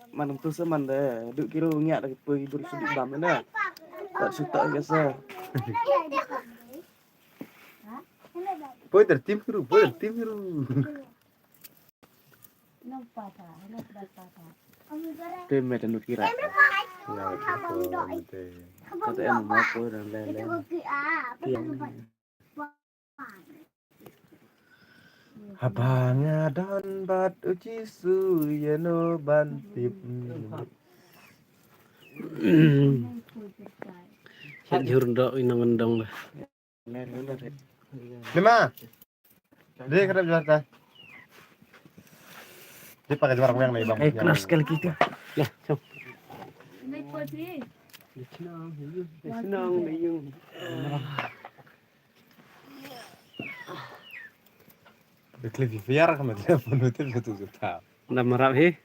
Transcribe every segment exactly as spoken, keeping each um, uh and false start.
Man tu se man de, duk kiro ngiak da pui dur sudut bam ne. Tak sutak ke se. Poi ter tim kiro, poi ter tim kiro. Te me te nut kira. Ya, te. Kata em mo ko dan le le. Haba nga don bad u Jisu ïa no ban tip. Sha jur dok ina ngendong dah. Lima. Dia kena jual dah. Dia pakai jual yang ni bang. Eh, keras sekali gitu. Ya, so. Senang, senang. Betul, biar kamu telepon betul, betul, betul. Dah marap hi.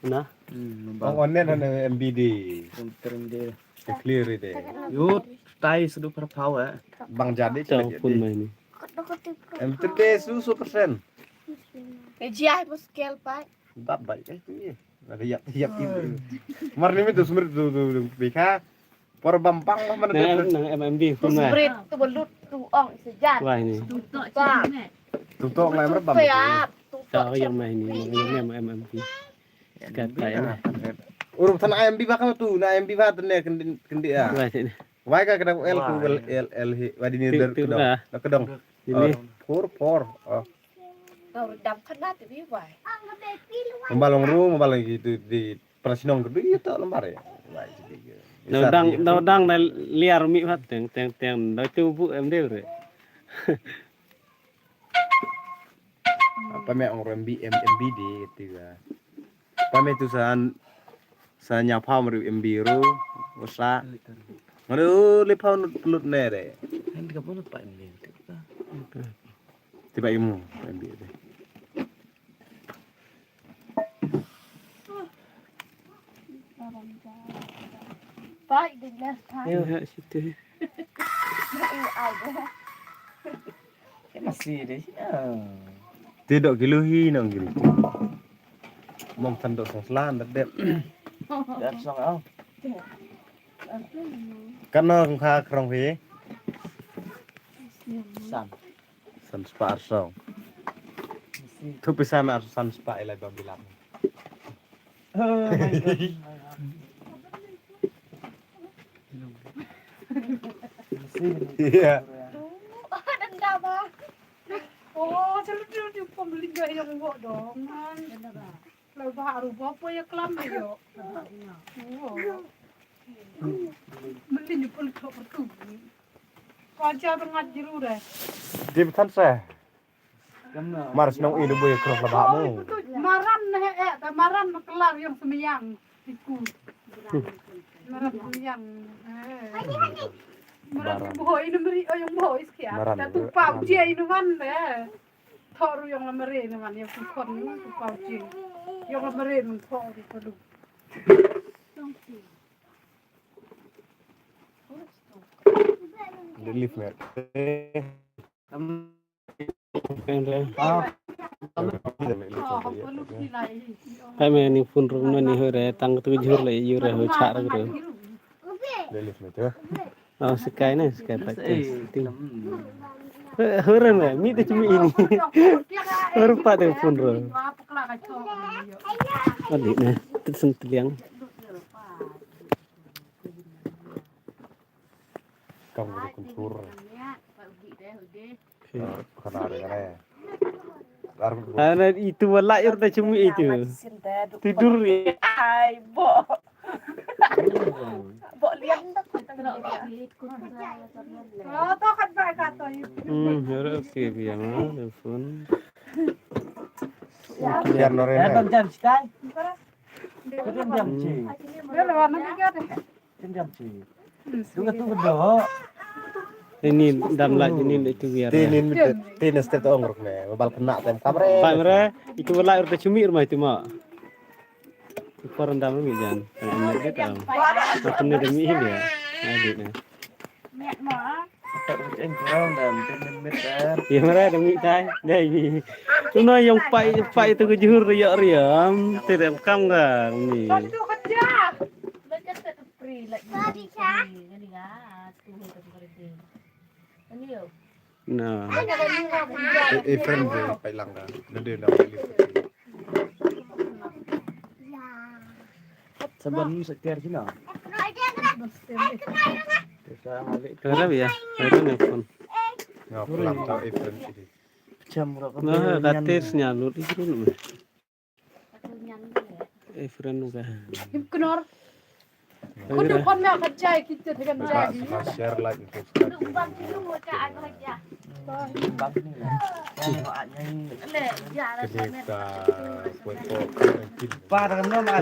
Nah. Oh, one na M B D. Clear ide. Yo, tai sedu per power. Bang jadi. Cakap pun main ni. M three D su su persen. Eh, jia, bos, scale, Pak. Bab baik eh tu ye. Ada yap yap ini. Mar ni tu semrit tu tu tu bika. Por bampang lah mana tu. Nang M M B pun lah. Semrit tu belut tu ong sejan. Wah ini. Tu tok ngai merbam. Tahu yang main ini, yang M M B. Kata yang. Urus sana M B bakal tu, na M B bakal tu ni kendi kendi ya. Wah sini. Wai ka kena L ku L L L hi wadi ni der kedong. Kedong. Ini. Por por. Tau redam kan lah tu bi wai. Membalong ru, membalong gitu di Prasinong kedua ya tak lembar ya. Wai jadi. Dau dang dau dang na liar mi hat teng teng teng dau tu bu em deu re. Apa me ong rembi M M B D gitu ya. Apa me tu san Sa nya phaw mari M B ru usa. Mari u le phaw nut nut ne re. Kan ka pun pa M B tu ka. Tiba imu M B re. Pai de last time. Ya situ. Masih deh. Ti dok kilo hi nong kilo. Mom than dok song slan da dep. Dep song au. Kan no kha krong hi. San. San spah ar song. Tu pisa me ar san spah ilai ba bilang. Oh my God. Iya. Oh, celo dia dia pun beli gak yang gua dong. Lah baru apa ya kelam ya. Beli ni pun tak betul. Kaja dengan jeru deh. Di betan saya. Mar shnong i du bui krok la ba mu. Maran ne eh, ta maran ma kelar yang semyang. Iku. Maran semyang. Maran boho inu meri, oh yang boho iskia. Ta tu pau je inu man de. Thok ru yang la meri inu man, yang sukon inu tu pau je. Yang la meri inu thok ru kalu. Relief mer. Hai me ni phone ru ma ni hore tang tu jhur le yu re ho char ru. Aw sikai ne sikai pa ting. Hore me mi te chumi ini. Hore pa te phone ru. Adi ne tu sen tliang. Kam ru kun tur. Khana re khana. Ana itu wala yor ta chumi itu. Tidur ya. Ai bo. Bo liang ta. Oh to kan ba ka to. Hmm, hore okay biang ah, telepon. Biar nore. Jam jam sitai. Jam jam ci. Jam jam ci. Ini dam la ini le tu biar. Tinin mit tinin step ong ruk me. Bal kena tem kamre. Kamre itu la ur ta chumi rumah itu ma. Itu koran dam mi jan. Kan ini dia tam. Apa ni demi ini ya. Adik ni. Ïa mara da mi tai dei mi. Tu no ïong pai pai tu ka jhur ïa riam te dem kam ga ni. Na. E friend de pai lang da. Na de na. Saban sekiar sini. Terus ya, terus nelpon. Ngap lam tau e friend ini. Pecam rok. Nah, katis nyalut itu dulu. E friend ka. Hip kenor. Kudu kon na ka jai kita dengan jai. Share, like, and subscribe. Kedek ta kuat kok. Pa ta kan ma.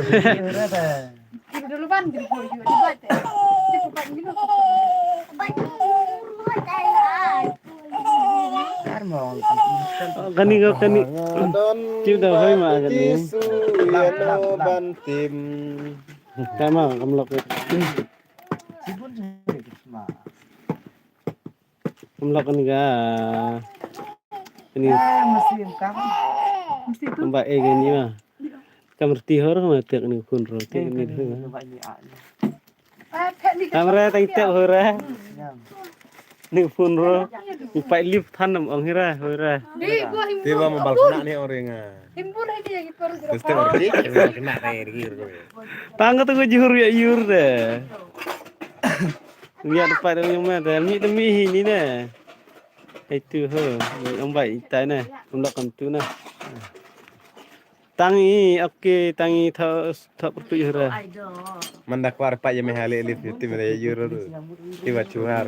Kita dulu ban kita dulu ban. Kita ban gitu. Kani ko kani. Kiu da hoi ma kani. Ban tim. Ka ma kam lok. Kam lok kani ka. Kani. Kam ba e kani ma. Kam rti hor ma tek ni kun ro tek ni. Amra tang tep hura. Ni phun ro. Ni pai lip than nam ong hira hura. Te ba mobile kena ni ong ringa. Te ong ri mobile kena ni ri ri. Tang ka tu ko jhur ya yur de. Ni ada pai dong yang mana? Mi demi ini ne. Itu ho. Ong bai itai ne. Ong dak kan tu ne. Tang i, okay, tang i tha tha pertu hura. Manda kwar pa ya me hale lip yuti me ya yuru. Iwa chuhar.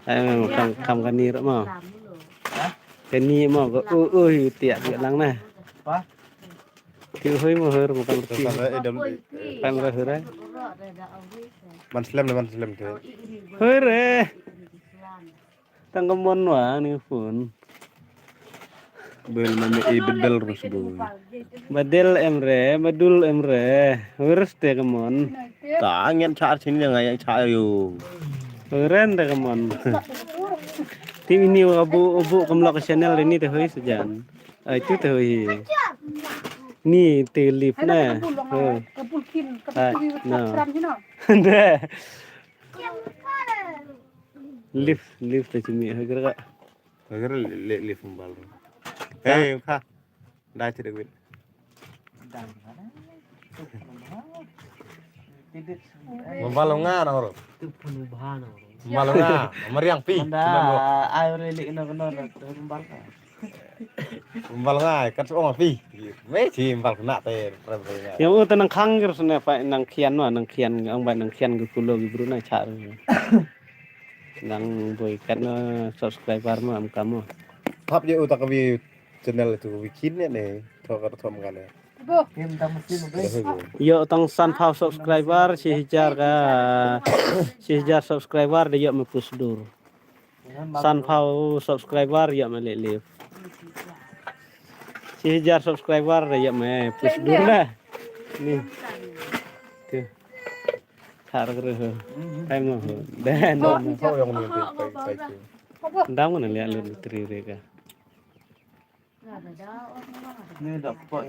Ayo, kam kam kani ro ma. Kani ma ko u u hi tiak tiak lang na. Ti hoi mo hoi mo kan ti. Kan ra hoi ra. Man slem na man slem tu. Hoi re. Tang ka mon wa ni phun. Bel man e bedel rus boy. Badel em re, badul em re. Hoi re ste ka mon. Ta ngen cha chini nga yang cha yo. Hoi ren te ka mon. Ti ini wa bu bu kam lok channel ini te hoi sejan. Ai tu te hoi. Ni te lip na. Ho. Ai, no. Deh. Lip, lip te chimi hoi kira ka. Hoi kira le lip mbal. Hei, ka. Dai te dewit. Mobile nga na horo. Mobile nga, mariang pi. Manda, ai re li kena kena mobile ka. Mobile nga, kat ong pi. Me chi mobile kena te. Yang u te nang khang kir sene pa nang khian wa, nang khian, ang bai nang khian ke kulo ki bru na char. Nang boi kat na subscriber ma am kamo. Thap ye u ta ka vi channel tu vi kin ne ne. Tho ka thom ka ne. Yo tang san phaw subscriber, shi hajar ka, shi hajar subscriber de yo me pus dur. San phaw subscriber yo me le live. Shi hajar subscriber de yo me pus dur na. Ni. Tu. Thar kre ho. Kai mo ho. Dan. Dam ko na le le tri re ka. Ni dak pok.